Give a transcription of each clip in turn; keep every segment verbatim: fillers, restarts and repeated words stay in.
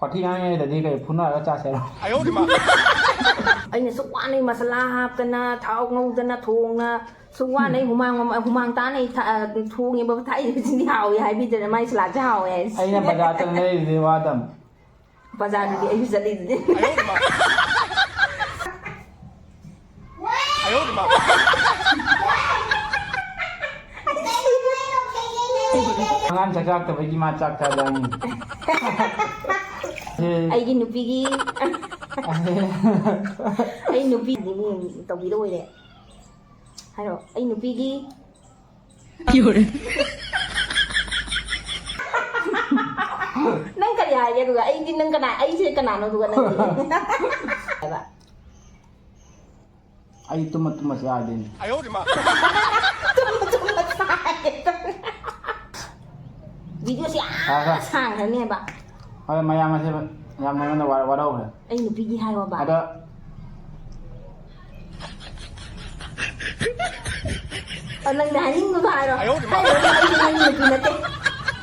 ꯋꯥꯊꯤ ꯉꯥꯡꯉꯤꯉꯩꯗꯗꯤ ꯀꯩ ꯐꯨꯅꯔꯒ ꯆꯥꯁꯦ ꯍꯥꯏꯔꯣ? ꯑꯩꯅ ꯁꯨꯛ ꯋꯥꯅ ꯃꯁꯥꯂꯥ ꯍꯥꯞꯇꯅ, ꯊꯥꯎ ꯉꯧꯗꯅ ꯊꯣꯡꯅ, ꯁꯨꯛ ꯋꯥꯅ ꯍꯨꯃꯥꯡ ꯃꯃ-, ꯍꯨꯃꯥꯡ ꯇꯥꯅ ꯑꯩ ꯊ-, ꯑ, ꯊꯣꯡꯉꯦꯕ꯫ ꯊꯥꯏꯅ ꯁꯤꯗꯤ ꯍꯥꯎꯋꯦ ꯍꯥꯏꯕꯤꯗꯅ ꯃꯥꯏ ꯁꯂꯥꯠꯁꯦ ꯍꯥꯎꯋꯦ ꯍꯥꯏꯁꯦ꯫ ꯑꯩꯅ ꯕꯖꯥꯔ ꯆꯠꯂ ꯂꯩꯔꯤꯁꯦ ꯋꯥꯗꯝ꯫ ꯕꯖꯥꯔꯗꯨꯗꯤ ꯑꯩꯁꯨ ꯆꯠꯂꯤꯗꯨꯗꯤ꯫ ꯑꯉꯥꯡ ꯆꯥꯛ ꯆꯥꯛꯇꯕꯒꯤ ꯃꯥ ꯆꯥꯛ ꯆꯥꯗ ꯍꯥꯏꯅꯤ꯫ ꯑꯩꯒꯤ ꯅꯨꯄꯤꯒꯤ, ꯑꯩ ꯅꯨꯄꯤꯗꯤ ꯃꯤ ꯇꯧꯕꯤꯗ ꯑꯣꯏꯔꯦ꯫ ꯍꯥꯏꯔꯣ, ꯑꯩ ꯅꯨꯄꯤꯒꯤ꯫ ꯅꯪ ꯀꯔꯤ ꯍꯥꯏꯒꯦ ꯑꯗꯨꯒ? ꯑꯩꯗꯤ ꯅꯪ ꯀꯅꯥ, ꯑꯩꯁꯦ ꯀꯅꯥꯅꯣ ꯑꯗꯨꯒ ꯅꯪꯗꯤ? ꯍꯥꯏꯕ꯫ ꯑꯩ ꯇꯨꯝꯃ ꯇꯨꯝꯃ ꯆꯥꯗꯣꯏꯅꯤ꯫ ꯇꯨꯝꯃ ꯇꯨꯝꯃ ꯆꯥꯏ꯫ ꯚꯤꯗꯤꯑꯣꯁꯤ ꯌꯥꯝ ꯍꯣꯏ, ꯍꯣꯏ꯫ ꯁꯥꯡꯈ꯭ꯔꯅꯦꯕ꯫ ꯍꯣꯏ, ꯃꯌꯥꯝ ꯑꯁꯦ ꯌꯥꯝ ꯅꯉꯣꯟꯗ ꯋꯥ-, ꯋꯥꯔꯧꯈ꯭ꯔꯦ꯫ ꯑꯩ ꯅꯨꯄꯤꯒꯤ ꯍꯥꯏꯌꯣꯕ꯫ ꯑꯗꯣ ꯑ, ꯅꯪꯅ ꯍꯥꯏꯅꯤꯡꯕꯗꯣ ꯍꯥꯏꯔꯣ꯫ ꯍꯥꯏꯔꯣ, ꯑꯩꯁꯨ ꯅꯪꯒꯤ ꯅꯨꯄꯤ ꯅꯠꯇꯦ꯫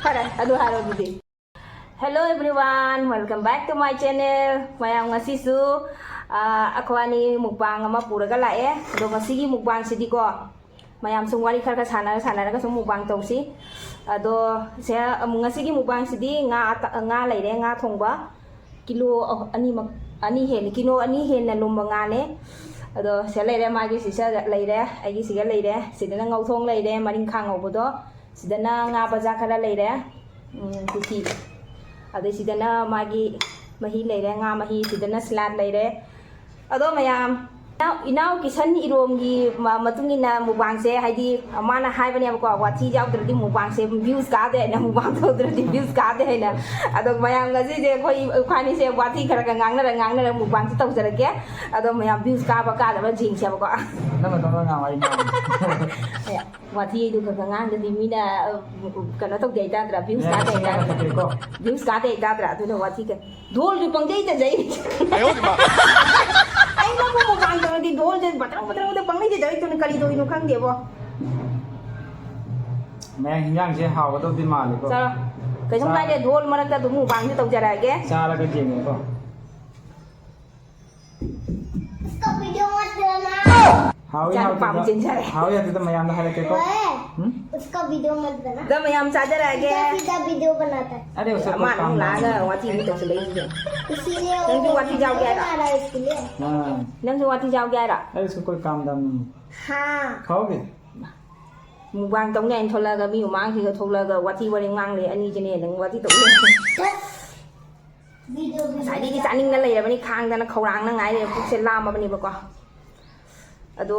ꯐꯔꯦ, ꯑꯗꯨ ꯍꯥꯏꯔꯣ ꯑꯗꯨꯗꯤ꯫ Hello everyone, welcome back to my channel. ꯃꯌꯥꯝ ꯉꯁꯤꯁꯨ, ꯑ, ꯑꯩꯈꯣꯏ ꯑꯅꯤ mukbang ꯑꯃ ꯄꯨꯔꯒ ꯂꯥꯛꯑꯦ꯫ ꯑꯗꯣ ꯉꯁꯤꯒꯤ mukbangꯁꯤꯗꯤꯀꯣ, ꯃꯌꯥꯝ ꯁꯨꯝ ꯋꯥꯔꯤ ꯈꯔ ꯈꯔ ꯁꯥꯟꯅꯔ ꯁꯥꯟꯅꯔꯒ ꯁꯨꯝ mukbang ꯇꯧꯁꯤ꯫ ꯑꯗꯣ ꯁꯦ, ꯑꯃꯨꯛ ꯉꯁꯤꯒꯤ mukbangꯁꯤꯗꯤ ꯉꯥ ꯑꯇ-, ꯉꯥ ꯂꯩꯔꯦ, ꯉꯥ ꯊꯣꯡꯕ꯫ ꯀꯤꯂꯣ ꯑꯍ-, ꯑꯅꯤꯃꯛ, ꯑꯅꯤ ꯍꯦꯜꯂꯦ, ꯀꯤꯂꯣ ꯑꯅꯤ ꯍꯦꯟꯅ ꯂꯨꯝꯕ ꯉꯥꯅꯦ꯫ ꯑꯗꯣ ꯁꯤꯗ ꯂꯩꯔꯦ, ꯃꯥꯒꯤ ꯁꯤꯁꯥ ꯂꯩꯔꯦ, ꯑꯩꯒꯤ ꯁꯤꯒ ꯂꯩꯔꯦ꯫ ꯁꯤꯗꯅ ꯉꯧꯊꯣꯡ ꯂꯩꯔꯦ, ꯃꯔꯤꯡꯈꯥ ꯉꯧꯕꯗꯣ꯫ ꯁꯤꯗꯅ ꯉꯥ ꯕꯖꯥ ꯈꯔ ꯂꯩꯔꯦ, ꯎꯝ, ꯀꯨꯊꯤ꯫ ꯑꯗꯩ ꯁꯤꯗꯅ ꯃꯥꯒꯤ ꯃꯍꯤ ꯂꯩꯔꯦ, ꯉꯥ ꯃꯍꯤ꯫ ꯁꯤꯗꯅ salad ꯂꯩꯔꯦ꯫ ꯑꯗꯣ ꯃꯌꯥꯝ, ꯏꯅꯥꯎ, ꯏꯅꯥꯎ ꯀꯤꯁꯟ ꯏꯔꯣꯝꯒꯤ ꯃ-, ꯃꯇꯨꯡ ꯏꯟꯅ mukbangꯁꯦ, ꯍꯥꯏꯗꯤ ꯃꯥꯅ ꯍꯥꯏꯕꯅꯦꯕꯀꯣ, ꯋꯥꯊꯤ ꯌꯥꯎꯗ꯭ꯔꯗꯤ mukbangꯁꯦ views ꯀꯥꯗꯦ ꯍꯥꯏꯅ, mukbang ꯇꯧꯗ꯭ꯔꯗꯤ views ꯀꯥꯗꯦ ꯍꯥꯏꯅ꯫ ꯑꯗꯣ ꯃꯌꯥꯝ ꯉꯁꯤꯁꯦ ꯑꯩꯈꯣꯏ, ꯑꯩꯈꯣꯏꯅꯤꯁꯦ ꯋꯥꯊꯤ ꯈꯔ ꯈꯔ ꯉꯥꯡꯅꯔ ꯉꯥꯡꯅꯔ mukbangꯁꯦ ꯇꯧꯖꯔꯛꯀꯦ꯫ ꯑꯗꯣ ꯃꯌꯥꯝ views ꯀꯥꯕ ꯀꯥꯗꯕ ꯌꯦꯡꯁꯦꯕꯀꯣ꯫ ꯅꯪ ꯅꯇꯣꯝꯇ ꯉꯥꯡꯉꯣ, ꯑꯩ ꯉꯥꯡꯉꯣ꯫ ꯑꯦ, ꯋꯥꯊꯤꯗꯨ ꯈꯔ ꯈꯔ ꯉꯥꯡꯗꯗꯤ ꯃꯤꯅ, ꯑ, ꯀꯩꯅꯣ ꯇꯧꯗꯦ ꯍꯥꯏꯇꯥꯗ꯭ꯔꯥ? Views ꯌꯥꯔꯦ, ꯀꯥꯗꯦ ꯁꯤ ꯍꯥꯏꯇꯥꯗ꯭ꯔꯥ? ꯉꯥꯡꯗ꯭ꯔꯦꯀꯣ꯫ Views ꯀꯥꯗꯦ ꯍꯥꯏꯇꯥꯗ꯭ꯔꯥ? ꯑꯗꯨꯅ ꯋꯥꯊꯤ ꯀ-, ꯙꯣꯜꯗꯨ ꯄꯪꯖꯩ ꯇꯖꯩ꯫ ꯑꯩ ꯅꯪꯕꯨ mukbang ꯇꯧꯔꯗꯤ ꯙꯣꯜꯁꯦ ꯕꯇ꯭ꯔꯧ ꯕꯇ꯭ꯔꯧꯗ ꯄꯪꯂꯩ ꯇꯖꯔꯛꯇꯣꯏꯅꯤ, ꯀꯔꯤ ꯇꯧꯔꯤꯅꯣ ꯈꯪꯗꯦꯕꯣ꯫ ꯃꯌꯥꯡ ꯍꯤꯟꯖꯥꯡꯁꯦ ꯍꯥꯎꯒꯗꯧꯗꯤ ꯃꯥꯜꯂꯤꯀꯣ꯫ ꯆꯥꯔꯣ꯫ ꯀꯩꯁꯨꯝ ꯀꯥꯏꯗꯦ, ꯙꯣꯜ ꯃꯔꯛꯇ ꯑꯗꯨꯝ ꯃꯨꯛꯕꯥꯡꯗꯤ ꯇꯧꯖꯔꯛꯑꯒꯦ꯫ ꯆꯥꯔꯒ ꯌꯦꯡꯉꯦꯀꯣ꯫ ꯍꯥꯎꯏ ꯏꯆꯥ ꯅꯨꯄꯥ ꯑꯃꯨꯛ ꯍꯥꯎꯇꯦꯗ, ꯆꯦꯟꯖꯔꯦ꯫ ꯍꯥꯎꯏ ꯍꯥꯎꯇꯦꯗ ꯃꯌꯥꯝꯗ ꯍꯥꯏꯔꯛꯀꯦꯀꯣ꯫ ꯎꯝ? ꯑꯗ ꯃꯌꯥꯝ ꯆꯥꯖꯔꯛꯑꯒꯦ꯫ ꯑꯗꯦ, ꯎꯁꯀꯣ ꯃꯥꯅ ꯑꯃꯨꯛ ꯂꯥꯛꯑꯒ ꯋꯥꯊꯤ ꯑꯃꯨꯛ ꯇꯧꯁꯜꯂꯛꯏꯁꯤꯗꯤ꯫ ꯅꯪꯁꯨ ꯋꯥꯊꯤ ꯆꯥꯎꯒꯦ ꯍꯥꯏꯔꯣ? ꯑꯥ꯫ ꯅꯪꯁꯨ ꯋꯥꯊꯤ ꯆꯥꯎꯒꯦ ꯍꯥꯏꯔꯣ? ꯑꯗꯦ, ꯎꯁꯀꯣ ꯀꯣꯏ ꯀꯥꯝ ꯗꯥꯝ ꯅꯍꯤ꯫ ꯍꯥ꯫ ꯈꯥꯎꯒꯦ? ꯃꯨꯛꯕꯥꯡ ꯇꯧꯅꯤ ꯍꯥꯏꯅ ꯊꯣꯛꯂꯛꯑꯒ ꯃꯤ ꯃꯃꯥꯡꯁꯤꯒ ꯊꯣꯛꯂꯛꯑꯒ ꯋꯥꯊꯤ ꯋꯥꯔꯦꯡ ꯉꯥꯡ ꯂꯩ ꯑꯅꯤꯁꯤꯅꯦ ꯅꯪ ꯋꯥꯊꯤ ꯇꯧ ꯂꯩ꯫ ꯉꯁꯥꯏꯗꯒꯤ ꯆꯥꯅꯤꯡꯅ ꯂꯩꯔꯕꯅꯤ, ꯈꯥꯡꯗꯅ ꯈꯧꯔꯥꯡꯅ ꯉꯥꯏ ꯂꯩꯔꯦ, ꯄꯨꯛꯁꯦ ꯂꯥꯝꯃꯕꯅꯦꯕꯀꯣ꯫ ꯑꯗꯣ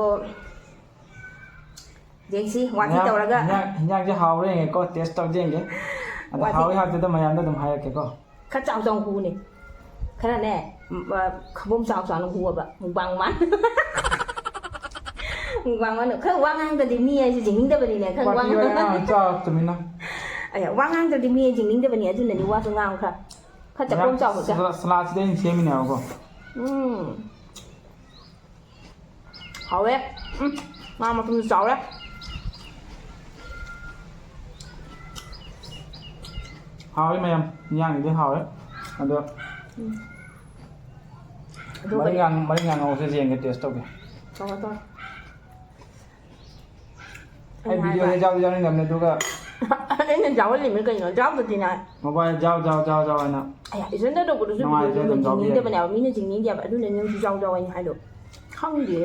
ꯌꯦꯡꯁꯤ, ꯋꯥꯊꯤ ꯍꯤꯟꯖꯥꯡ, ꯇꯧꯔꯒ꯫ ꯍꯤꯟꯖꯥꯡ, ꯍꯤꯟꯖꯥꯡꯁꯦ ꯍꯥꯎꯕ꯭ꯔꯥ ꯌꯦꯡꯒꯦꯀꯣ, taste ꯇꯧ ꯌꯦꯡꯒꯦ꯫ ꯑꯗꯣ ꯋꯥꯊꯤ ꯍꯥꯎꯏ ꯍꯥꯎꯇꯦꯗꯣ ꯃꯌꯥꯝꯗ ꯑꯗꯨꯝ ꯍꯥꯏꯔꯛꯀꯦꯀꯣ꯫ ꯈꯔ ꯆꯥꯎ ꯆꯥꯎ ꯍꯨꯅꯦ꯫ ꯈꯔꯅꯦ, ꯎꯝ, ꯑ, ꯈꯕꯣꯝ ꯆꯥꯎ ꯆꯥꯎꯅ ꯍꯨꯑꯕ, ꯃꯨꯛꯕꯥꯡ ꯃꯥꯟ-, ꯃꯨꯛꯕꯥꯡ ꯃꯥꯟ-, ꯈꯔ ꯋꯥ ꯉꯥꯡꯗꯗꯤ ꯃꯤ ꯍꯥꯏꯁꯦ ꯌꯦꯡꯅꯤꯡꯗꯕꯅꯤꯅꯦ, ꯈꯔ ꯋꯥ ꯋꯥꯊꯤ ꯋꯥꯔꯦꯝ ꯉꯥꯡ-, ꯉꯥꯡ ꯆꯥꯎ ꯇꯨꯃꯤꯟꯅ꯫ ꯑꯌꯥ, ꯋꯥ ꯉꯥꯡꯗ꯭ꯔꯗꯤ ꯃꯤ ꯍꯥꯏꯁꯦ ꯌꯦꯡꯅꯤꯡꯗꯕꯅꯤ, ꯑꯗꯨꯅꯅꯤ ꯋꯥꯁꯨ ꯉꯥꯡꯉꯨ ꯈꯔ꯫ ꯈꯔ ꯆꯥꯛꯈꯣꯝ ꯆꯥꯎ ꯍꯦꯛꯇ꯫ ꯁꯂꯥ-, ꯁꯂꯥꯗꯁꯤꯗ ꯑꯩꯅ ꯁꯦꯝꯃꯤꯅꯦꯕꯀꯣ꯫ ꯎꯝ꯫ ꯍꯥꯎꯋꯦ꯫ ꯎꯝ꯫ ꯉꯥ ꯃꯇꯨꯝꯁꯨ ꯆꯥꯎꯔꯦ꯫ ꯍꯥꯎꯋꯦ ꯃꯌꯥꯝ, ꯏꯟꯖꯥꯡꯒꯤꯗꯤ ꯍꯥꯎꯋꯦ꯫ ꯑꯗꯣ ꯎꯝ꯫ ꯑꯗꯨꯒ ꯃꯔꯤꯡꯒꯥꯡ-, ꯃꯔꯤꯡꯒꯥꯡ ꯉꯧꯁꯦ ꯌꯦꯡꯒꯦ, taste ꯇꯧꯒꯦ꯫ ꯇꯧꯔꯣ, ꯇꯧꯔꯣ꯫ ꯑꯩ ꯑꯩꯅ videoꯗ ꯍꯥꯏꯕ꯫ ꯌꯥꯎꯗꯤ ꯌꯥꯎꯅꯤꯡꯗꯕꯅꯦ, ꯑꯗꯨꯒ ꯑꯩꯅ ꯌꯥꯎꯍꯜꯂꯤꯃꯤ ꯀꯩꯅꯣ, ꯌꯥꯎꯗꯗꯤ ꯅ-, ꯃꯣꯕꯥꯏꯜ ꯖꯥꯎ ꯖꯥꯎ ꯖꯥꯎ ꯖꯥꯎ ꯍꯥꯏꯅ ꯑꯌꯥ, ꯏꯊꯟꯇ ꯇꯧꯕꯗꯨꯁꯨ ꯅꯨꯡꯉꯥꯏꯇ꯭ꯔꯦ videoꯗꯨ ꯑꯗꯨꯝ ꯌꯦꯡꯅꯤꯡꯗꯕꯅꯦ ꯌꯥꯎꯕꯤꯔꯗꯤ꯫ ꯍꯥꯏꯕ, ꯃꯤꯅ ꯌꯦꯡꯅꯤꯡꯗꯦ ꯍꯥꯏꯕ, ꯑꯗꯨꯅꯅꯦ ꯅꯪꯁꯨ ꯌꯥꯎ ꯌꯥꯎ ꯍꯥꯏꯅ ꯍꯥꯏꯗꯣ꯫ ꯈꯪꯗꯦ꯫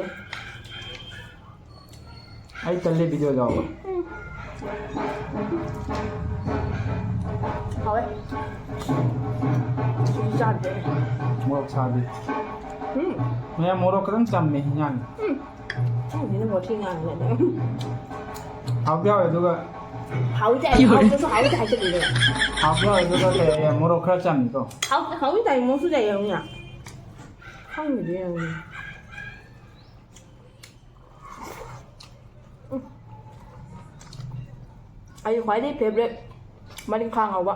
ꯑꯩ ꯇꯜꯂꯦ video ꯌꯥꯎꯕ꯫ ꯎꯝ꯫ ꯍꯥꯎꯋꯦ꯫ ꯁꯤꯗꯤ ꯆꯥꯗ꯭ꯔꯦ꯫ ꯃꯣꯔꯣꯛ ꯁꯥꯕꯤ꯫ ꯎꯝ꯫ ꯃꯌꯥꯝ ꯃꯣꯔꯣꯛ ꯈꯤꯇꯪ ꯆꯝꯃꯦ ꯍꯤꯟꯖꯥꯡꯁꯦ꯫ ꯎꯝ꯫ ꯈꯪꯗꯦꯅꯦ, ꯃꯣꯔꯣꯛ ꯊꯤ ꯉꯥꯡꯉꯦ꯫ ꯍꯥꯎꯗꯤ ꯍꯥꯎꯋꯦ, ꯑꯗꯨꯒ ꯍꯥꯎꯋꯤ ꯀꯥꯏ, ꯍꯥꯎꯇ꯭ꯔꯁꯨ ꯍꯥꯎꯋꯤ ꯀꯥꯏ ꯍꯥꯏꯖꯜꯂꯤꯅꯦ꯫ ꯍꯥꯎꯗꯤ ꯍꯥꯎꯋꯦ, ꯑꯗꯨꯒ ꯀꯩ ꯍꯥꯏꯌꯦ, ꯃꯣꯔꯣꯛ ꯈꯔ ꯆꯝꯃꯤꯀꯣ꯫ ꯍꯥꯎ-, ꯍꯥꯎꯋꯤ ꯀꯥꯏ ꯃꯣꯔꯣꯛꯁꯨ ꯂꯩꯔꯝꯅꯤ꯫ ꯈꯪꯗꯦ ꯌꯦꯡꯉꯨꯅꯦ꯫ ꯎꯝ꯫ ꯑꯩꯒꯤ ꯈ꯭ꯋꯥꯏꯗꯒꯤ favourite ꯃꯔꯤꯡꯈꯥ ꯉꯧꯕ꯫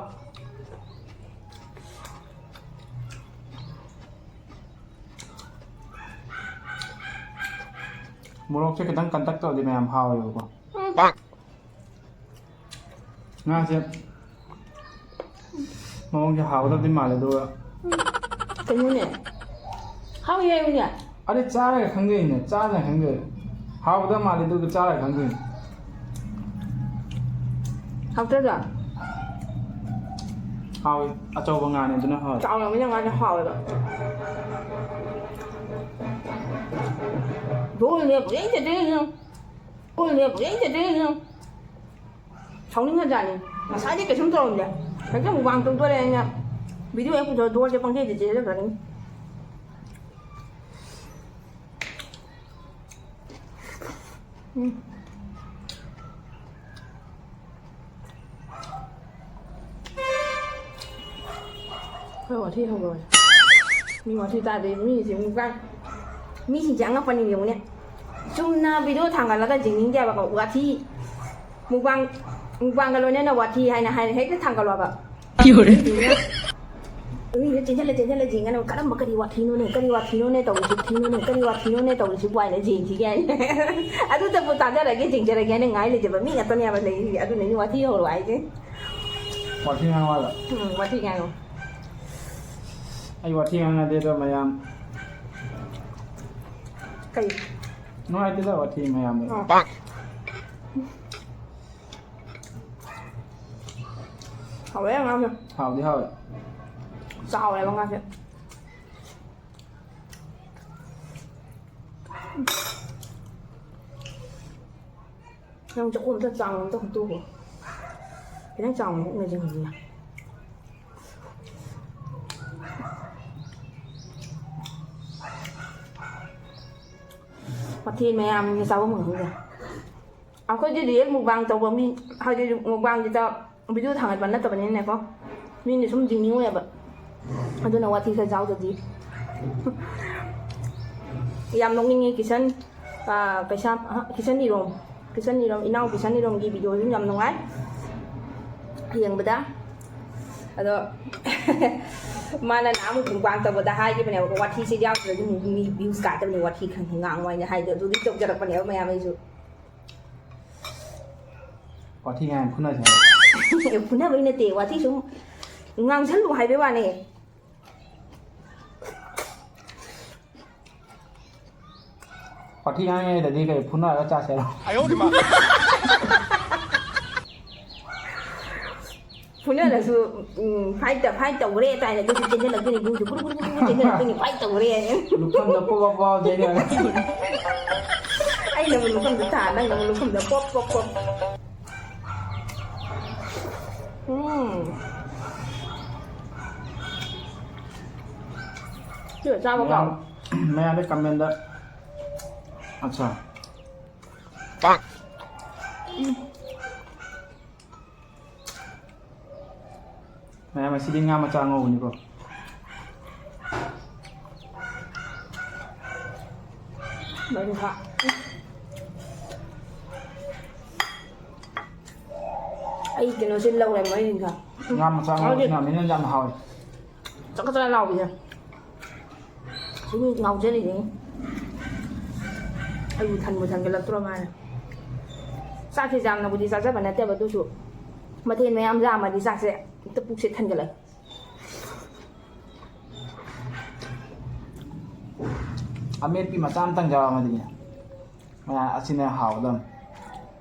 ꯃꯣꯔꯣꯛꯁꯦ ꯈꯤꯇꯪ ꯀꯟꯇꯛ ꯇꯧꯔꯗꯤ ꯃꯌꯥꯝ ꯍꯥꯎꯋꯦꯕꯀꯣ꯫ ꯎꯝ꯫ ꯉꯥꯁꯦ ꯃꯑꯣꯡꯁꯦ ꯍꯥꯎꯒꯗꯕꯗꯤ ꯃꯥꯜꯂꯦ, ꯑꯗꯨꯒ ꯀꯩꯅꯣꯅꯦ? ꯍꯥꯎꯏ ꯍꯥꯏꯌꯨꯅꯦ꯫ ꯑꯗꯩ ꯆꯥꯔꯒ ꯈꯪꯗꯣꯏꯅꯦ, ꯆꯥꯗꯅ ꯈꯪꯗꯣꯏꯅꯦ꯫ ꯍꯥꯎꯒꯗꯕ ꯃꯥꯜꯂꯦ, ꯑꯗꯨꯒ ꯆꯥꯔꯒ ꯈꯪꯗꯣꯏꯅꯦ꯫ ꯍꯥꯎꯇ꯭ꯔꯗ? ꯍꯥꯎꯏ꯫ ꯑꯆꯧꯕ ꯉꯥꯅꯦ, ꯑꯗꯨꯅ ꯍꯥꯎꯏ꯫ ꯆꯥꯎꯔꯕꯅꯤꯅ ꯉꯥꯁꯦ ꯍꯥꯎꯋꯦꯕ꯫ ꯕꯣꯜꯅꯦ ꯄꯨꯡꯆꯦꯟ ꯆꯦꯟꯗꯣꯏꯅꯦ꯫ ꯕꯣꯜꯅꯦ ꯄꯨꯡꯆꯦꯟ ꯆꯦꯟꯗꯣꯏꯅꯦ꯫ ꯁꯥꯎꯅꯤꯡꯉꯖꯥꯠꯅꯤ꯫ ꯉꯁꯥꯏꯗꯤ ꯀꯩꯁꯨꯝ ꯇꯧꯔꯝꯗꯦ꯫ ꯍꯦꯛꯇ ꯃꯨꯛꯕꯥꯡ ꯇꯧꯗꯣꯔꯦ ꯑꯩꯅ ꯚꯤꯗꯤꯑꯣ ꯍꯦꯛ ꯄꯨꯊꯣꯛꯑ ꯗꯣꯔꯁꯦ ꯄꯪꯊꯦꯡꯗ ꯆꯦꯜꯂꯛꯀꯅꯤ꯫ ꯎꯝ꯫ ꯑꯩꯈꯣꯏ ꯋꯥꯊꯤ ꯍꯧꯔꯣꯏ꯫ ꯃꯤ ꯋꯥꯊꯤ ꯇꯥꯗꯦ꯫ ꯃꯤꯁꯦ ꯃꯨꯛꯕꯥꯡ, ꯃꯤꯁꯤꯡꯁꯦ ꯑꯉꯛꯄꯅꯤ ꯌꯦꯡꯉꯨꯅꯦ꯫ ꯆꯨꯝꯅ ꯚꯤꯗꯤꯑꯣ ꯊꯥꯡꯒꯠꯂꯒ ꯌꯦꯡꯅꯤꯡꯗꯦꯕꯀꯣ꯫ ꯋꯥꯊꯤ, ꯃꯨꯛꯕꯥꯡ, ꯃꯨꯛꯕꯥꯡꯒ ꯂꯣꯏꯅꯅ ꯋꯥꯊꯤ ꯍꯥꯏꯅ ꯍꯥꯏꯔ ꯍꯦꯛꯇ ꯊꯥꯡꯒꯠꯂꯣꯕ꯫ ꯃꯤꯁꯦ ꯆꯦꯟꯁꯤꯜꯂ ꯆꯦꯟꯁꯤꯜꯂ ꯌꯦꯡꯉꯅ ꯀꯔꯝꯕ ꯀꯔꯤ ꯋꯥꯊꯤꯅꯣꯅꯦ, ꯀꯔꯤ ꯋꯥꯊꯤꯅꯣꯅꯦ ꯇꯧꯔꯤꯁꯤ, ꯊꯤꯅꯣꯅꯦ, ꯀꯔꯤ ꯋꯥꯊꯤꯅꯣꯅꯦ ꯇꯧꯔꯤꯁꯤꯕꯨ ꯍꯥꯏꯅ ꯌꯦꯡꯁꯤꯒꯦ ꯍꯥꯏꯅ꯫ ꯑꯗꯨꯇꯕꯨ ꯇꯥꯖꯔꯒꯦ, ꯌꯦꯡꯖꯔꯒꯦ ꯍꯥꯏꯅ ꯉꯥꯏ ꯂꯩꯖꯕ ꯃꯤ ꯉꯥꯛꯇꯅꯦꯕ ꯂꯩꯔꯤꯁꯦ꯫ ꯑꯗꯨꯅ ꯑꯩ ꯋꯥꯊꯤ ꯍꯧꯔꯣ ꯍꯥꯏꯁꯦ꯫ ꯋꯥꯊꯤ ꯉꯥꯡꯉꯣ ꯍꯥꯏꯕ? ꯎꯝ, ꯋꯥꯊꯤ ꯉꯥꯡꯉꯣ꯫ ꯑꯩ ꯋꯥꯊꯤ ꯉꯥꯡꯅꯗꯦ ꯑꯗꯣ ꯃꯌꯥꯝ꯫ ꯀꯔꯤ? ꯅꯨꯡꯉꯥꯏꯇꯦꯗ ꯋꯥꯊꯤ ꯃꯌꯥꯝ꯫ ꯑꯣ꯫ ꯍꯥꯎꯋꯦ ꯉꯥꯁꯦ꯫ ꯍꯥꯎꯗꯤ ꯍꯥꯎꯋꯦ꯫ ꯆꯥꯎꯋꯦꯕ ꯉꯥꯁꯦ꯫ ꯅꯪ ꯆꯥꯛꯈꯨꯝ ꯑꯝꯇ ꯆꯥꯎꯅ ꯑꯝꯇ ꯍꯨꯠꯇꯣꯛꯈꯣ꯫ ꯈꯤꯇꯪ ꯆꯥꯎꯅ ꯍꯨꯠꯅꯁꯦ ꯍꯧꯖꯤꯛꯅ꯫ ꯃꯊꯦꯜ ꯃꯌꯥꯝꯅ ꯆꯥꯐꯝ ꯈꯪꯗꯦ꯫ ꯑꯩꯈꯣꯏꯗꯤ ꯔꯤꯌꯦꯜ ꯃꯨꯛꯕꯥꯡ ꯇꯧꯕ ꯃꯤ, ꯍꯥꯏꯗꯤ ꯃꯨꯛꯕꯥꯡꯁꯤꯗ ꯚꯤꯗꯤꯑꯣ ꯊꯥꯡꯒꯠꯄ ꯅꯠꯇꯕꯅꯤꯅꯅꯦꯀꯣ, ꯃꯤꯅ ꯁꯨꯝ ꯌꯦꯡꯅꯤꯡꯉꯣꯏꯕ꯫ ꯑꯗꯨꯅ ꯋꯥꯊꯤ ꯈꯔ ꯆꯥꯎꯗꯗꯤ꯫ ꯌꯥꯝ ꯅꯣꯛꯅꯤꯡꯉꯤ ꯀꯤꯁꯟ, ꯑꯥ, ꯀꯩꯁꯥꯝ, ꯑꯍ, ꯀꯤꯁꯟ ꯏꯔꯣꯝ, ꯀꯤꯁꯟ ꯏꯔꯣꯝ, ꯏꯅꯥꯎ ꯀꯤꯁꯟ ꯏꯔꯣꯝꯒꯤ ꯚꯤꯗꯤꯑꯣꯁꯨ ꯌꯥꯝ ꯅꯨꯡꯉꯥꯏ ꯌꯦꯡꯕꯗ꯫ ꯑꯗꯣ ꯃꯥꯅ ꯅꯍꯥꯟꯃꯨꯛ ꯃꯨꯛꯕꯥꯡ ꯇꯧꯕꯗ ꯍꯥꯏꯈꯤꯕꯅꯦꯕꯀꯣ, ꯋꯥꯊꯤꯁꯦ ꯌꯥꯎꯗ꯭ꯔꯗꯤ ꯃꯨ-, ꯃꯤ ꯚ꯭ꯌꯨꯁ ꯂꯥꯛꯇꯕꯅꯤ, ꯋꯥꯊꯤ ꯈꯔ ꯉꯥꯡꯉꯣ ꯍꯥꯏꯅ ꯍꯥꯏꯗꯣ, ꯑꯗꯨꯗꯤ ꯇꯧꯖꯔꯛꯄꯅꯦꯕ ꯃꯌꯥꯝ ꯑꯩꯁꯨ꯫ ꯋꯥꯊꯤ ꯉꯥꯡ ꯐꯨꯅꯁꯦ ꯍꯥꯏꯕ꯫ ꯑꯦ, ꯐꯨꯅꯕꯩ ꯅꯠꯇꯦ, ꯋꯥꯊꯤ ꯁꯨꯝ ꯉꯥꯡꯁꯜꯂꯨ ꯍꯥꯏꯕꯩ ꯋꯥꯅꯦ꯫ ꯄꯥꯔꯇꯤ ꯉꯥꯡꯉꯤꯉꯩꯗꯗꯤ ꯀꯩ ꯐꯨꯅꯔꯒ ꯆꯥꯁꯦ ꯍꯥꯏꯔꯣ? ꯐꯨꯅꯔꯁꯨ, ꯎꯝ, fight ꯇ-, fight ꯇꯧꯈ꯭ꯔꯦ ꯇꯥꯏꯅ ꯑꯗꯨꯁꯨ ꯆꯦꯟꯁꯤꯜꯂꯛꯇꯣꯏꯅꯤ, ꯒꯨꯁꯨ ꯒꯨꯔꯨ ꯒꯨꯔꯨ ꯒꯨꯔꯨ ꯆꯦꯟꯁꯤꯜꯂꯛꯇꯣꯏꯅꯤ, fight ꯇꯧꯈ꯭ꯔꯦ ꯍꯥꯏꯅ꯫ ꯂꯨꯈꯝꯗ ꯄꯣꯞ ꯄꯣꯞ ꯄꯣꯞ ꯆꯦꯟꯁꯤꯜꯂꯛꯇꯣꯏꯅꯤ꯫ ꯑꯩꯅ ꯑꯃꯨꯛ ꯂꯨꯈꯝꯗ ꯊꯥ, ꯅꯪꯅ ꯑꯃꯨꯛ ꯂꯨꯈꯝꯗ ꯄꯣꯞ ꯄꯣꯞ ꯄꯣꯞ꯫ ꯎꯝ꯫ ꯁꯤꯒ ꯆꯥꯕ ꯀꯥꯎ꯫ ꯃꯌꯥꯝ-, ꯃꯌꯥꯝꯗ comment ꯗ꯫ ꯑꯠꯆꯥ꯫ ꯃꯌꯥꯝ, ꯑꯁꯤꯗꯤ ꯉꯥ ꯃꯆꯥ ꯉꯧꯕꯅꯤꯀꯣ꯫ ꯃꯔꯤꯡꯈꯥ꯫ ꯑꯩ ꯀꯩꯅꯣꯁꯦ ꯂꯧꯔꯦ, ꯃꯔꯤꯡꯈꯥ꯫ ꯉꯥ ꯃꯆꯥ ꯉꯧꯕꯁꯤꯅ ꯃꯤꯅ ꯌꯥꯝ ꯍꯥꯎꯋꯦ꯫ ꯆꯀ ꯆꯀ ꯂꯥꯎꯕꯤꯁꯦ꯫ ꯁꯤꯕꯨ ꯉꯥꯎꯖꯔꯤꯅꯦ꯫ ꯑꯩꯕꯨ ꯊꯟꯕꯨ ꯊꯟꯒꯠꯂꯛꯇ꯭ꯔꯣ ꯃꯥꯅ꯫ ꯆꯥꯛꯁꯦ ꯌꯥꯝꯅꯕꯨꯗꯤ ꯆꯥꯖꯕ ꯅꯠꯇꯦꯕ, ꯑꯗꯨꯁꯨ ꯃꯊꯦꯜ ꯃꯌꯥꯝ ꯌꯥꯝꯃꯗꯤ ꯆꯥꯛꯁꯦ ꯍꯦꯛꯇ ꯄꯨꯛꯁꯦ ꯊꯟꯒꯠꯂꯛꯑꯦ꯫ ꯑꯃꯦꯠꯄꯤ ꯃꯆꯥ ꯑꯃꯇꯪ ꯌꯥꯎꯔꯝꯃꯗꯤꯅꯦ, ꯃꯌꯥꯝ ꯑꯁꯤꯅ ꯍꯥꯎꯒꯗꯕꯅꯤ꯫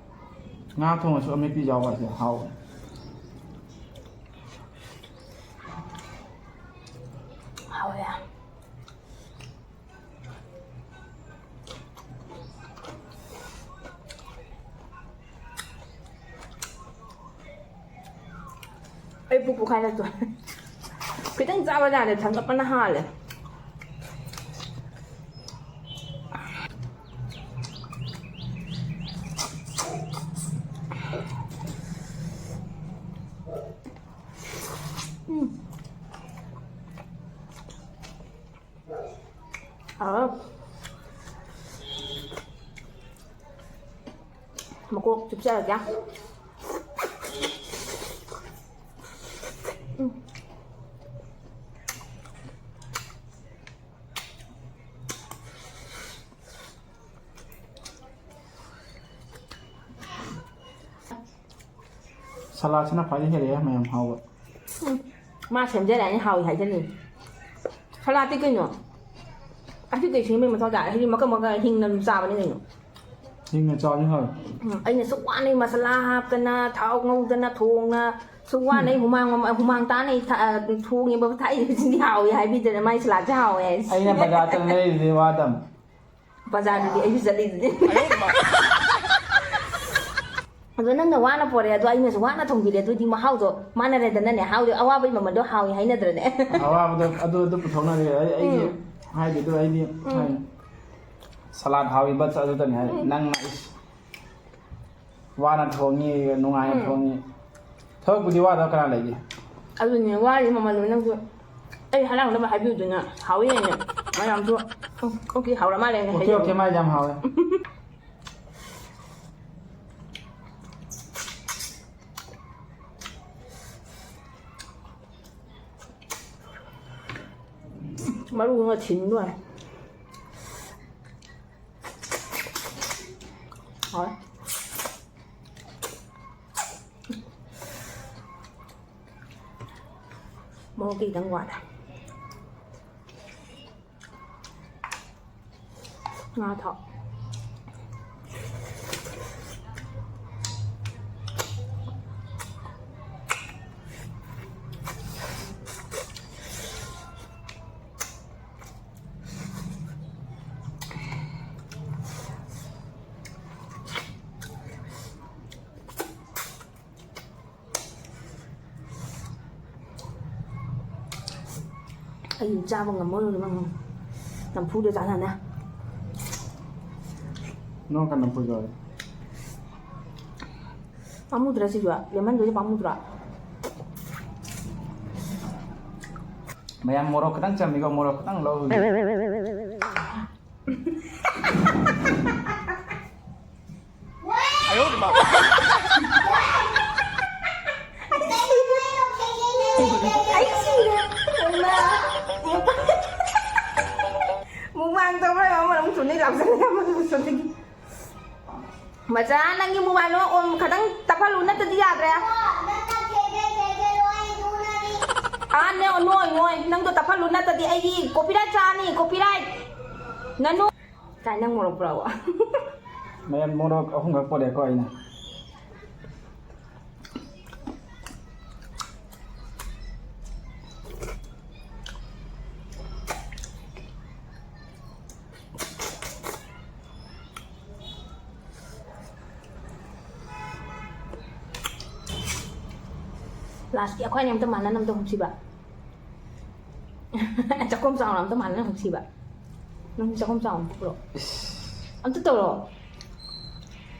ꯉꯥ ꯊꯣꯡꯉꯁꯨ ꯑꯃꯦꯠꯄꯤ ꯌꯥꯎꯕ ꯍꯥꯏꯁꯦ ꯍꯥꯎꯕꯅꯤ꯫ ꯍꯥꯎꯋꯦ꯫ ꯑꯩ ꯄꯨꯛ ꯄꯣꯛꯈꯥꯏꯔꯛꯇꯣꯔꯦ꯫ ꯈꯤꯇꯪ ꯆꯥꯕ ꯌꯥꯗꯦ, ꯊꯥꯡꯒꯠꯄꯅ ꯍꯥꯜꯂꯦ꯫ ꯎꯝ꯫ ꯑꯥ꯫ ꯃꯀꯣꯛ ꯆꯨꯞꯆꯔꯒꯦ꯫ ꯎꯝ꯫ ꯁꯂꯥꯠꯁꯤꯅ ꯈ꯭ꯋꯥꯏꯗꯒꯤ ꯍꯦꯜꯂꯦ ꯃꯌꯥꯝ ꯍꯥꯎꯕ꯫ ꯎꯝ꯫ ꯃꯥ ꯁꯦꯝꯖꯔꯦ ꯍꯥꯏꯅ ꯍꯥꯎꯏ ꯍꯥꯏꯖꯅꯤ꯫ ꯁꯂꯥꯠꯇꯤ ꯀꯩꯅꯣ? ꯑꯗꯨ ꯀꯩ ꯁꯦꯝꯕꯩ ꯃꯊꯧ ꯇꯥꯏ? ꯍꯥꯏꯗꯤ ꯃꯀꯛ ꯃꯀꯛ ꯍꯤꯡꯅ ꯑꯗꯨꯝ ꯆꯥꯕꯅꯤ ꯀꯩꯅꯣ꯫ ꯍꯤꯡꯅ ꯆꯥꯕꯅꯤ ꯍꯥꯎꯏ꯫ ꯎꯝ, ꯑꯩꯅ ꯁꯨꯛ ꯋꯥꯅ ꯃꯁꯥꯂꯥ ꯍꯥꯞꯇꯅ, ꯊꯥꯎ ꯉꯧꯗꯅ ꯊꯣꯡꯅ, ꯁꯨꯛ ꯋꯥꯅ ꯍꯨꯃꯥꯡ ꯃ-, ꯍꯨꯃꯥꯡ ꯇꯥꯅ ꯑꯩ ꯊ-, ꯑ, ꯊꯣꯡꯉꯤꯕ ꯊꯥꯛꯏꯕꯁꯤꯡꯗꯤ ꯍꯥꯎꯏ ꯍꯥꯏꯕꯤꯗꯅ ꯃꯥꯏ ꯁꯂꯥꯠꯁꯦ ꯍꯥꯎꯋꯦ ꯍꯥꯏꯁꯦ꯫ ꯑꯩꯅ ꯕꯖꯥꯔ ꯆꯠꯂ ꯂꯩꯔꯤꯗꯨꯗꯤ ꯋꯥꯗꯕꯅꯤ꯫ ꯕꯖꯥꯔꯗꯨꯗꯤ ꯑꯩꯁꯨ ꯆꯠꯂꯤꯗꯨꯗꯤ꯫ ꯑꯗꯣ ꯅꯪꯅ ꯋꯥꯅ ꯄꯣꯔꯛꯑꯦ, ꯑꯗꯣ ꯑꯩꯅꯁꯨ ꯋꯥꯅ ꯊꯣꯡꯕꯤꯔꯦ, ꯑꯗꯨꯗꯤ ꯃꯍꯥꯎꯗꯣ ꯃꯥꯟꯅꯔꯦꯗꯅꯅꯦ꯫ ꯍꯥꯎꯗꯤ ꯑꯋꯥꯕꯒꯤ ꯃꯃꯜꯗꯣ ꯍꯥꯎꯏ ꯍꯥꯏꯅꯗ꯭ꯔꯅꯦ? ꯑꯋꯥꯕꯗꯣ ꯑꯗꯨ, ꯑꯗꯨ ꯄꯨꯊꯣꯛꯅꯔꯦ꯫ ꯑꯩ, ꯑꯩꯒꯤ ꯎꯝ꯫ ꯍꯥꯏꯗꯨꯗꯣ ꯑꯩꯗꯤ ꯎꯝ꯫ ꯍꯥꯏ꯫ ꯁꯂꯥꯠ ꯍꯥꯎꯏ ꯕꯠꯁ ꯑꯗꯨꯗꯅꯤ ꯍꯥꯏ꯫ ꯎꯝ꯫ ꯅꯪꯅ ꯏꯁ, ꯋꯥꯅ ꯊꯣꯡꯉꯤ, ꯅꯨꯡꯉꯥꯏꯅ ꯎꯝ꯫ ꯊꯣꯡꯉꯤ꯫ ꯊꯕꯛꯄꯨꯗꯤ ꯋꯥꯗꯕ ꯀꯅꯥ ꯂꯩꯒꯦ? ꯑꯗꯨꯅꯦ, ꯋꯥꯔꯤ ꯃꯃꯜ ꯅꯪꯁꯨ꯫ ꯑꯩ ꯍꯔꯥꯎꯅꯕ ꯍꯥꯏꯕꯤꯌꯨꯗꯅ ꯍꯥꯎꯋꯤ ꯍꯥꯏꯅ ꯃꯌꯥꯝꯁꯨ꯫ ꯎꯝ, ꯑꯣꯀꯦ, ꯍꯥꯎꯔ ꯃꯥꯜꯂꯦ ꯑꯩꯅ ꯑꯣꯀꯦ, ꯍꯥꯏꯖꯕ꯫ ꯑꯣꯀꯦ, ꯃꯥꯏꯗꯤ ꯌꯥꯝ ꯍꯥꯎꯋꯦ꯫ ꯃꯔꯨꯗꯨꯅ ꯊꯤꯟ ꯂꯣꯏꯔꯦ꯫ ꯍꯥꯎꯔꯦ꯫ ꯃꯣꯔꯣꯛꯇꯤ ꯈꯤꯇꯪ ꯋꯥꯠꯂꯦ꯫ ꯉꯥ ꯊꯥꯎ꯫ ꯑꯩ ꯆꯥꯕ ꯉꯝꯃꯔꯣꯏ ꯅꯪ ꯅꯝꯐꯨꯗ ꯆꯥꯅꯅꯦ꯫ ꯅꯣꯡ ꯀꯟꯅ ꯐꯨꯖꯧ꯫ ꯄꯥꯝꯃꯨꯗ꯭ꯔꯥ ꯁꯤꯁꯨ? ꯂꯦꯃꯟꯗꯨꯁꯨ ꯄꯥꯝꯃꯨꯗ꯭ꯔꯣ? ꯃꯌꯥꯝ ꯃꯣꯔꯣꯛ ꯈꯤꯇꯪ ꯆꯝꯃꯤꯀꯣ, ꯃꯣꯔꯣꯛ ꯈꯤꯇꯪ ꯂꯧ꯫ ꯑꯩ ꯁꯤꯔꯦ꯫ ꯏꯃꯥ꯫ ꯃꯨꯛꯕꯥꯡ ꯇꯧꯕ ꯑꯃ ꯑꯃꯨꯛ ꯆꯨꯝꯅꯩ ꯂꯥꯎꯖꯔꯦ, ꯑꯃ ꯑꯃꯨꯛ ꯆꯨꯝꯅꯩ꯫ ꯃꯆꯥ, ꯅꯪꯒꯤ ꯃꯣꯕꯥꯏꯜꯗꯣ ꯑꯣꯟ ꯈꯇꯪ ꯇꯞꯍꯜꯂꯨ, ꯅꯠꯇ꯭ꯔꯗꯤ ꯌꯥꯗ꯭ꯔꯦ꯫ ꯅꯣꯏ, ꯅꯣꯏ, ꯅꯪꯗꯣ ꯇꯞꯍꯜꯂꯨ, ꯅꯠꯇ꯭ꯔꯗꯤ ꯑꯩꯒꯤ copyright ꯆꯥꯅꯤ, copyright꯫ ꯅꯅꯨ-, ꯀꯥꯏ, ꯅꯪ ꯃꯣꯔꯣꯛ ꯄꯨꯔꯛꯑꯣ꯫ ꯃꯌꯥꯝ ꯃꯣꯔꯣꯛ ꯑꯍꯨꯝꯈꯛ ꯄꯣꯔꯛꯑꯦꯀꯣ ꯑꯩꯅ꯫ Last ꯀꯤ ꯑꯩꯈꯣꯏ ꯑꯅꯤ ꯑꯝꯇ ꯃꯥꯟꯅꯅ ꯑꯝꯇ ꯍꯨꯞꯁꯤꯕ꯫ ꯆꯥꯛꯈꯨꯝ ꯆꯥꯎꯅ ꯑꯝꯇ ꯃꯥꯟꯅꯅ ꯍꯨꯞꯁꯤꯕ꯫ ꯅꯪ ꯆꯥꯛꯈꯨꯝ ꯆꯥꯎꯅ ꯍꯨꯞꯄ꯭ꯔꯣ? ꯏꯁ꯫ ꯑꯝꯇ ꯇꯧꯔꯣ꯫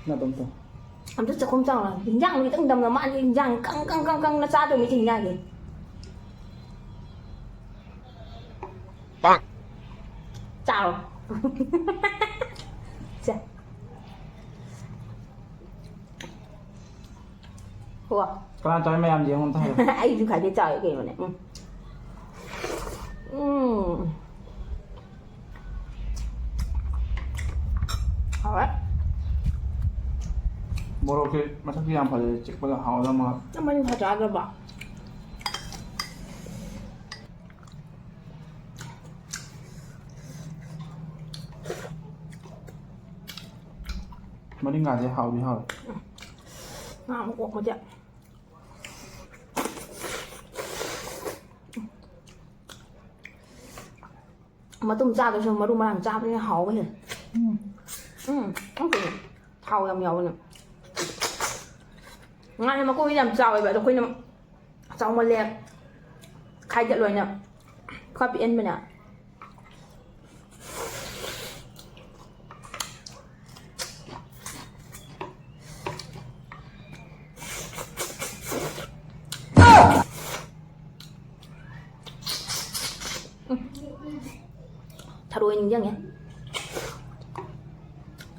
ꯅꯠꯇꯦ, ꯑꯝꯇ꯫ ꯑꯝꯇ ꯆꯥꯛꯈꯨꯝ ꯆꯥꯎꯅ꯫ ꯍꯤꯟꯖꯥꯡꯗꯣ ꯈꯤꯇꯪ ꯗꯝꯅ ꯃꯥꯜꯂꯤ, ꯍꯤꯟꯖꯥꯡ ꯀꯪ ꯀꯪ ꯀꯪ ꯀꯪꯅ ꯆꯥꯗꯣꯏ ꯃꯤꯁꯦ ꯍꯤꯟꯖꯥꯡꯁꯦ꯫ ꯄꯥꯛ꯫ ꯆꯥꯔꯣ꯫ ꯁꯦ꯫ ꯍꯣ꯫ ꯀꯅꯥ ꯆꯥꯎꯏ ꯃꯌꯥꯝ ꯌꯦꯡꯉꯣ ꯑꯝꯇ ꯍꯥꯏꯌꯣ꯫ ꯑꯩꯁꯨ ꯈꯥꯏꯗꯦ ꯆꯥꯎꯏ ꯀꯩꯅꯣꯅꯦ꯫ ꯎꯝ꯫ ꯎꯝ꯫ ꯍꯥꯎꯔꯦ꯫ ꯃꯣꯔꯣꯛꯁꯦ ꯃꯁꯛꯇꯤ ꯌꯥꯝ ꯐꯖꯩ, ꯆꯤꯛꯄꯗ ꯍꯥꯎꯗꯧ ꯃꯥꯜꯂꯦ꯫ ꯅꯪ ꯃꯔꯤꯡꯈꯥ ꯆꯥꯗ꯭ꯔꯕꯣ? ꯃꯔꯤꯡꯈꯥꯁꯦ ꯍꯥꯎꯗꯤ ꯍꯥꯎꯋꯦ꯫ ꯉꯥ ꯑꯃ ꯀꯣꯛꯄꯁꯦ꯫ ꯃꯇꯨꯝ ꯆꯥꯗꯣꯏꯁꯨ ꯃꯔꯨ ꯃꯔꯥꯡ ꯆꯥꯕꯅꯤꯅ ꯍꯥꯎꯕ ꯍꯦꯜꯂꯦ꯫ ꯎꯝ꯫ ꯎꯝ, ꯎꯝ, ꯀꯩꯅꯣ? ꯊꯥꯎ ꯌꯥꯝ ꯌꯥꯎꯕꯅꯦ꯫ ꯉꯥꯁꯦ ꯃꯀꯣꯛꯁꯦ ꯌꯥꯝ ꯆꯥꯎꯋꯦꯕ, ꯑꯗꯣ ꯑꯩꯈꯣꯏꯅ ꯆꯥꯎꯃꯜꯂꯦ ꯈꯥꯏꯗꯠꯂꯣꯏꯅ ꯈꯔ ꯄꯤꯛꯍꯟꯕꯅꯦ꯫ ꯊꯔꯣꯏ ꯅꯤꯡꯁꯤꯡꯉꯦ꯫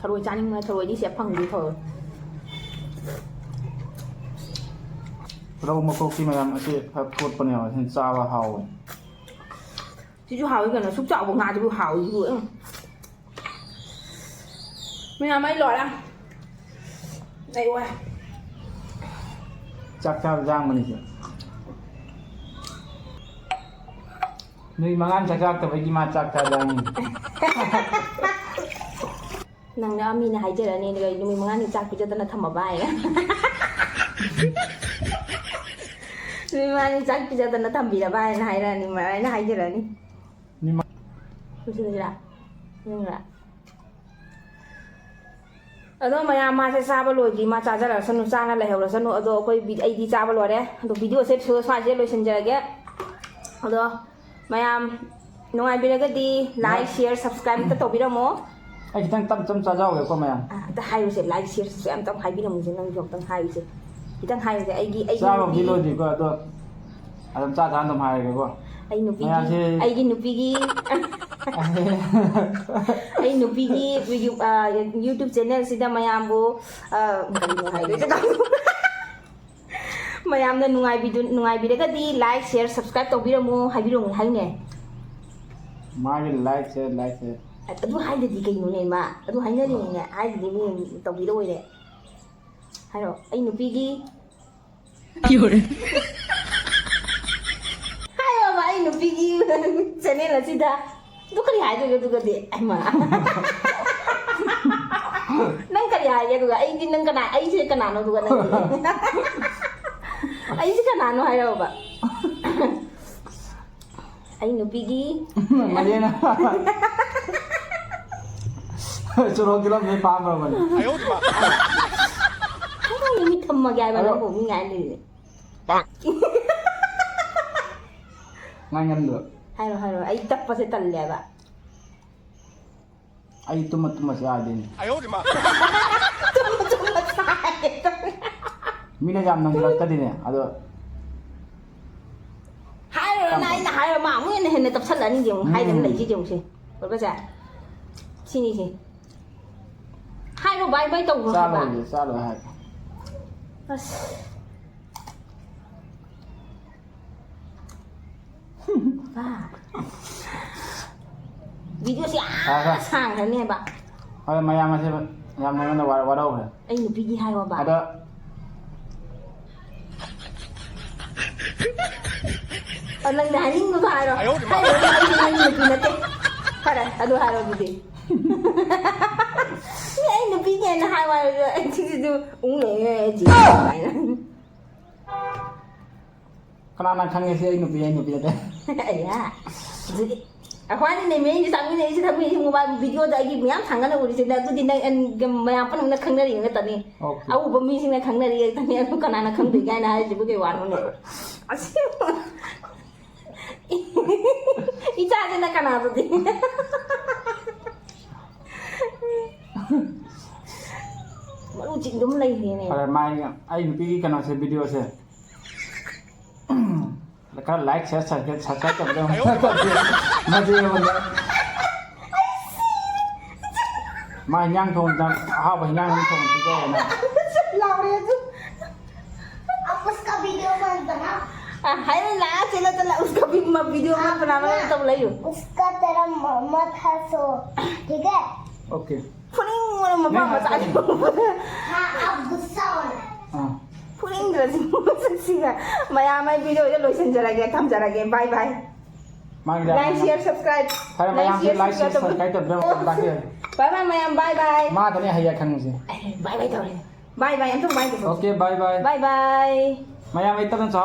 ꯊꯔꯣꯏ ꯆꯥꯅꯤꯡꯕꯅ, ꯊꯔꯣꯏꯗꯤ ꯁꯤꯗ ꯐꯪꯗꯦ, ꯊꯔꯣꯏ꯫ ꯔꯧ ꯃꯀꯣꯛꯇꯤ ꯃꯌꯥꯝ ꯑꯁꯤ ꯈꯔ ꯊꯣꯠꯄꯅꯦꯕ, ꯁꯤꯅ ꯆꯥꯕ ꯍꯥꯎꯕꯅꯦ꯫ ꯁꯤꯁꯨ ꯍꯥꯎꯏ ꯀꯩꯅꯣ, ꯁꯨꯛ ꯆꯥꯎꯕ ꯉꯥꯁꯤꯕꯨ ꯍꯥꯎꯏꯁꯤꯕꯨ꯫ ꯎꯝ꯫ ꯃꯌꯥꯝ ꯑꯩ ꯂꯣꯏꯔꯦ꯫ ꯑꯩ ꯋꯥꯏ꯫ ꯆꯥꯛ ꯆꯥꯕ ꯂꯥꯡꯕꯅꯤ ꯁꯤ꯫ ꯅꯨꯃꯤꯠ ꯃꯉꯥꯅꯤ ꯆꯥꯛ ꯆꯥꯔꯛꯇꯕꯒꯤ ꯃꯥ ꯆꯥꯛ ꯆꯥꯗ꯭ꯔꯥ ꯍꯪꯉꯤꯅꯦ꯫ ꯅꯪꯅ ꯃꯤꯅ ꯍꯥꯏꯖꯔꯅꯤ, ꯑꯗꯨꯒ ꯅꯨꯃꯤꯠ ꯃꯉꯥꯅꯤ ꯆꯥꯛ ꯄꯤꯖꯗꯅ ꯊꯝꯃꯕ ꯍꯥꯏꯅ꯫ ꯅꯨꯃꯤꯠ ꯃꯉꯥꯅꯤ ꯆꯥꯛ ꯄꯤꯖꯗꯅ ꯊꯝꯕꯤꯔꯕ ꯍꯥꯏꯅ ꯍꯥꯏꯔꯛꯑꯅꯤ, ꯃꯔꯥꯏꯅ ꯍꯥꯏꯖꯔꯅꯤ꯫ ꯅꯨꯃꯤꯠ ꯃ- ꯂꯣꯏꯁꯤꯜꯂꯁꯤꯔꯥ? ꯂꯣꯏꯁꯤꯜꯂꯁꯤꯔꯥ? ꯑꯗꯣ ꯃꯌꯥꯝ, ꯃꯥꯁꯦ ꯆꯥꯕ ꯂꯣꯏꯗ꯭ꯔꯤ, ꯃꯥ ꯆꯥꯖꯔꯁꯅꯨ, ꯆꯥꯅ ꯂꯩꯍꯧꯔꯁꯅꯨ꯫ ꯑꯗꯣ ꯑꯩꯈꯣꯏ ꯚꯤ-, ꯑꯩꯗꯤ ꯆꯥꯕ ꯂꯣꯏꯔꯦ꯫ ꯑꯗꯣ ꯚꯤꯗꯤꯑꯣꯁꯦ ꯁ꯭ꯋꯥꯏꯁꯦ ꯂꯣꯏꯁꯤꯟꯖꯔꯒꯦ꯫ ꯑꯗꯣ ꯃꯌꯥꯝ ꯅꯨꯡꯉꯥꯏꯕꯤꯔꯒꯗꯤ like, share, subscribe ꯑꯝꯇ ꯇꯧꯕꯤꯔꯝꯃꯣ꯫ ꯑꯩ ꯈꯤꯇꯪ ꯇꯞ ꯇꯞ ꯆꯥꯖꯍꯧꯒꯦꯀꯣ ꯃꯌꯥꯝ꯫ ꯑ, ꯑꯝꯇ ꯍꯥꯏꯔꯨꯁꯦ, like, share, subscribe ꯑꯝꯇꯪ ꯍꯥꯏꯕꯤꯔꯝꯃꯨꯁꯦ, ꯅꯪꯁꯨ ꯑꯝꯇꯪ ꯍꯥꯏꯔꯨꯁꯦ꯫ ꯈꯤꯇꯪ ꯍꯥꯏꯔꯨꯁꯦ, ꯑꯩꯒꯤ, ꯑꯩꯒꯤ ꯆꯥꯕꯕꯨꯗꯤ ꯅꯨꯄꯤ ꯂꯣꯏꯗ꯭ꯔꯤꯀꯣ, ꯑꯗꯣ ꯑꯗꯨꯝ ꯆꯥ ꯆꯥꯅ ꯑꯗꯨꯝ ꯍꯥꯏꯔꯒꯦꯀꯣ꯫ ꯑꯩ ꯅꯨꯄꯤꯒꯤ, ꯃꯌꯥꯝꯁꯦ ꯑꯩꯒꯤ ꯅꯨꯄꯤꯒꯤ, ꯑꯩ ꯅꯨꯄꯤꯒꯤ ꯌꯨ-, ꯑ, YouTube channelꯁꯤꯗ ꯃꯌꯥꯝꯕꯨ, ꯑ, ꯀꯔꯤꯅꯣ ꯍꯥꯏꯗꯣꯏꯁꯦ? ꯃꯌꯥꯝꯅ ꯅꯨꯡꯉꯥꯏꯕꯤꯗꯨ-, ꯅꯨꯡꯉꯥꯏꯕꯤꯔꯒꯗꯤ like, share, subscribe ꯇꯧꯕꯤꯔꯝꯃꯨ ꯍꯥꯏꯕꯤꯔꯝꯃꯨ ꯍꯥꯏꯅꯦ꯫ ꯃꯥꯒꯤ like, share, like, share꯫ ꯑꯗꯨ ꯍꯥꯏꯗꯗꯤ ꯀꯩꯅꯣꯅꯦ ꯃꯥ? ꯑꯗꯨ ꯍꯥꯏꯅꯔꯤꯅꯤꯅꯦ꯫ ꯍꯥꯏꯗꯗꯤ ꯃꯤ ꯇꯧꯕꯤꯔꯛꯑꯣꯏꯅꯦ꯫ ꯍꯥꯏꯔꯣ, ꯑꯩ ꯅꯨꯄꯤꯒꯤ ꯍꯥꯏꯌꯣꯕ, ꯑꯩ ꯅꯨꯄꯤꯒꯤ channel ꯑꯁꯤꯗ꯫ ꯑꯗꯨ ꯀꯔꯤ ꯍꯥꯏꯗꯣꯏꯅꯣ ꯑꯗꯨꯒꯗꯤ? ꯑꯩꯃꯥ꯫ ꯅꯪ ꯀꯔꯤ ꯍꯥꯏꯒꯦ ꯑꯗꯨꯒ? ꯑꯩꯗꯤ ꯅꯪ ꯀꯅꯥ, ꯑꯩꯁꯦ ꯀꯅꯥꯅꯣ ꯑꯗꯨꯒ ꯅꯪꯗꯤ? ꯑꯩꯁꯦ ꯀꯅꯥꯅꯣ ꯍꯥꯏꯔꯛꯑꯣꯕ꯫ ꯑꯩ ꯅꯨꯄꯤꯒꯤ ꯃꯌꯦꯅ ꯆꯨꯔꯣꯛ ꯊꯤꯜꯂꯝꯃꯦ, ꯄꯥꯝꯃꯕꯅꯤ꯫ ꯀꯩꯗꯧꯅꯤ? ꯃꯤ ꯊꯝꯃꯒꯦ ꯍꯥꯏꯕ ꯑꯗꯣ ꯅꯪꯕꯨ ꯃꯤ ꯉꯥꯏ ꯂꯩꯔꯦ꯫ ꯉꯥꯏꯉꯝꯗ꯭ꯔꯣ? ꯍꯥꯏꯔꯣ, ꯍꯥꯏꯔꯣ꯫ ꯑꯩ ꯇꯞꯄꯁꯦ ꯇꯜꯂꯦꯕ꯫ ꯑꯩ ꯇꯨꯝꯃ ꯇꯨꯝꯃ ꯆꯥꯗꯣꯏꯅꯤ꯫ ꯇꯨꯝꯃ ꯇꯨꯝꯃ ꯆꯥꯒꯦ ꯇꯧꯔꯦ꯫ ꯃꯤꯅ ꯌꯥꯝ ꯅꯪꯁꯤꯜꯂꯛꯇꯗꯤꯅꯦ, ꯑꯗꯣ ꯍꯥꯏꯔꯨꯔꯅ ꯇꯝꯃꯣ꯫ ꯑꯩꯅ ꯍꯥꯏꯔ ꯃꯥ ꯑꯃꯨꯛ ꯍꯦꯟꯅ ꯍꯦꯟꯅ ꯇꯞꯁꯜꯂꯛꯑꯅꯤ꯫ ꯌꯦꯡꯉꯨ, ꯎꯝ꯫ ꯍꯥꯏꯗꯅ ꯂꯩꯁꯤ ꯌꯦꯡꯉꯨꯁꯦ꯫ ꯑꯣꯏꯕꯁꯦ? ꯁꯤꯅꯤꯁꯦ꯫ ꯍꯥꯏꯔꯣ, bye bye ꯇꯧꯈ꯭ꯔꯣ ꯍꯥꯏꯕ꯫ ꯆꯥꯂꯣꯏ, ꯆꯥꯂꯣꯏ ꯍꯥꯏ꯫ ꯑꯁ꯫ ꯕꯥ꯫ ꯚꯤꯗꯤꯑꯣꯁꯦ ꯌꯥꯝ ꯍꯣꯏ, ꯍꯣꯏ꯫ ꯁꯥꯡꯈ꯭ꯔꯅꯦꯕ꯫ ꯍꯣꯏ, ꯃꯌꯥꯝ ꯑꯁꯦ ꯌꯥꯝ ꯅꯉꯣꯟꯗ ꯋꯥ-, ꯋꯥꯔꯧꯈ꯭ꯔꯦ꯫ ꯑꯩ ꯅꯨꯄꯤꯒꯤ ꯍꯥꯏꯌꯣꯕ꯫ ꯑꯗꯣ ꯑ, ꯅꯪꯅ ꯍꯥꯏꯅꯤꯡꯕꯗꯣ ꯍꯥꯏꯔꯣ꯫ ꯍꯥꯏꯔꯣ, ꯑꯩꯗꯤ ꯅꯪꯒꯤ ꯅꯨꯄꯤ ꯅꯠꯇꯦ꯫ ꯐꯔꯦ, ꯑꯗꯨ ꯍꯥꯏꯔꯣ ꯑꯗꯨꯗꯤ꯫ ꯃꯤ ꯑꯩ ꯅꯨꯄꯤꯅꯦꯅ ꯍꯥꯏ ꯍꯥꯏꯔꯒ ꯑꯩ ꯁꯤꯁꯤꯁꯨ ꯑꯃꯨꯛ ꯂꯩꯔꯦ, ꯑꯩ ꯆꯦ ꯍꯥꯏꯅ꯫ ꯀꯅꯥꯅ ꯈꯪꯉꯦ ꯁꯤ ꯑꯩ ꯅꯨꯄꯤ, ꯑꯩ ꯅꯨꯄꯤ ꯅꯠꯇꯦ? ꯑꯌꯥ, ꯑꯗꯨꯗꯤ ꯑꯩꯈꯣꯏꯅꯤꯅꯦ ꯃꯤ ꯑꯩꯅ ꯆꯥꯃꯤꯟꯅꯩꯁꯦ, ꯊꯛꯃꯤꯟꯅꯩꯁꯦ, ꯃꯣꯕꯥꯏꯜ ꯚꯤꯗꯤꯑꯣꯗ ꯑꯩꯒꯤ ꯃꯌꯥꯝ ꯊꯥꯡꯒꯠꯅ ꯎꯔꯤꯁꯦ꯫ ꯑꯗꯨꯗꯤ ꯅꯪ, ꯃꯌꯥꯝ ꯄꯨꯝꯅꯃꯛꯅ ꯈꯪꯅꯔꯤ ꯉꯥꯛꯇꯅꯤ꯫ ꯑꯣꯀꯦ꯫ ꯑꯎꯕ ꯃꯤꯁꯤꯡꯅ ꯈꯪꯅꯔꯤ ꯉꯥꯛꯇꯅꯤ꯫ ꯑꯗꯨ ꯀꯅꯥꯅ ꯈꯪꯗꯣꯏꯒꯦ ꯍꯥꯏꯅ ꯍꯥꯏꯔꯤꯁꯤꯕꯨ ꯀꯩ ꯋꯥꯅꯣꯅꯦ? ꯑꯁꯦꯡꯕ꯫ ꯏꯆꯥꯁꯤꯅ ꯀꯅꯥꯗꯨꯗꯤ? ꯃꯔꯨ ꯆꯤꯡꯗꯨꯝ ꯂꯩꯔꯤꯅꯦ꯫ ꯐꯔꯦ, ꯃꯥꯏ, ꯑꯩ ꯅꯨꯄꯤꯒꯤ ꯀꯩꯅꯣꯁꯦ, ꯚꯤꯗꯤꯑꯣꯁꯦ ꯈꯔ ꯂꯥꯏꯛ, ꯁꯤꯌꯔ, ꯁꯕꯁꯀ꯭ꯔꯥꯏꯕ ꯇꯧꯕꯤꯔꯝꯃꯣ꯫ ꯃꯆꯦ ꯑꯃꯅ ꯃꯥ ꯍꯤꯟꯖꯥꯡ ꯊꯣꯡ, ꯑꯍꯥꯎꯕ ꯍꯤꯟꯖꯥꯡ ꯑꯃ ꯊꯣꯡ ꯄꯤꯖꯔꯦꯅ꯫ ꯂꯥꯎꯔꯦ ꯑꯗꯨ꯫ अब उसका वीडियो मत बना। हाँ, हाय ला, चला, चला, उसका भी म-, वीडियो मत बनाना, मैं तो बोला ही हूँ। उसका तेरा म-, मत हंसो, ठीक है? ओके। फुनिंग वाला मम्मा नहीं, मत हंसता नहीं। हाँ, अब गुस्सा हो रहा है। हाँ। ꯐꯨꯅꯤꯡꯗ꯭ꯔꯁꯤ ꯃꯁꯛꯁꯤꯒ꯫ ꯃꯌꯥꯝ ꯑꯩ ꯚꯤꯗꯤꯑꯣꯁꯦ ꯂꯣꯏꯁꯤꯟꯖꯔꯒꯦ, ꯊꯝꯖꯔꯒꯦ꯫ ꯕꯥꯏ ꯕꯥꯏ꯫ ꯃꯥꯒꯤ ꯂꯥꯏꯛ, ꯁꯤꯌꯔ, ꯁꯕꯁꯀ꯭ꯔꯥꯏꯕ꯫ ꯐꯔꯦ, ꯂꯥꯏꯛ, ꯃꯌꯥꯝꯁꯦ ꯁꯤꯌꯔ, ꯂꯥꯏꯛ, ꯁꯕꯁꯀ꯭ꯔꯥꯏꯕ ꯁꯕꯁꯀ꯭ꯔꯥꯏꯕ ꯇꯧꯕꯤꯔꯝꯃꯣ, ꯇꯧꯕꯤꯔꯝꯃꯣ꯫ ꯇꯥꯛꯄꯤꯔꯒꯦ꯫ ꯕꯥꯏ ꯕꯥꯏ ꯃꯌꯥꯝ, ꯕꯥꯏ ꯕꯥꯏ꯫ ꯃꯥꯗꯅꯦ ꯍꯩꯌꯦ ꯈꯪꯉꯤꯁꯦ꯫ ꯑꯦ, ꯕꯥꯏ ꯕꯥꯏ ꯇꯧꯔꯦ꯫ ꯕꯥꯏ ꯕꯥꯏ ꯑꯝꯇꯪ ꯕꯥꯏ ꯇꯧꯊꯣꯛꯁꯤ꯫ ꯑꯣꯀꯦ, ꯕꯥꯏ ꯕꯥꯏ꯫ ꯕꯥꯏ ꯕꯥꯏ꯫ ꯃꯌꯥꯝ ꯑꯩ ꯇꯞꯅ ꯆꯥꯎ꯫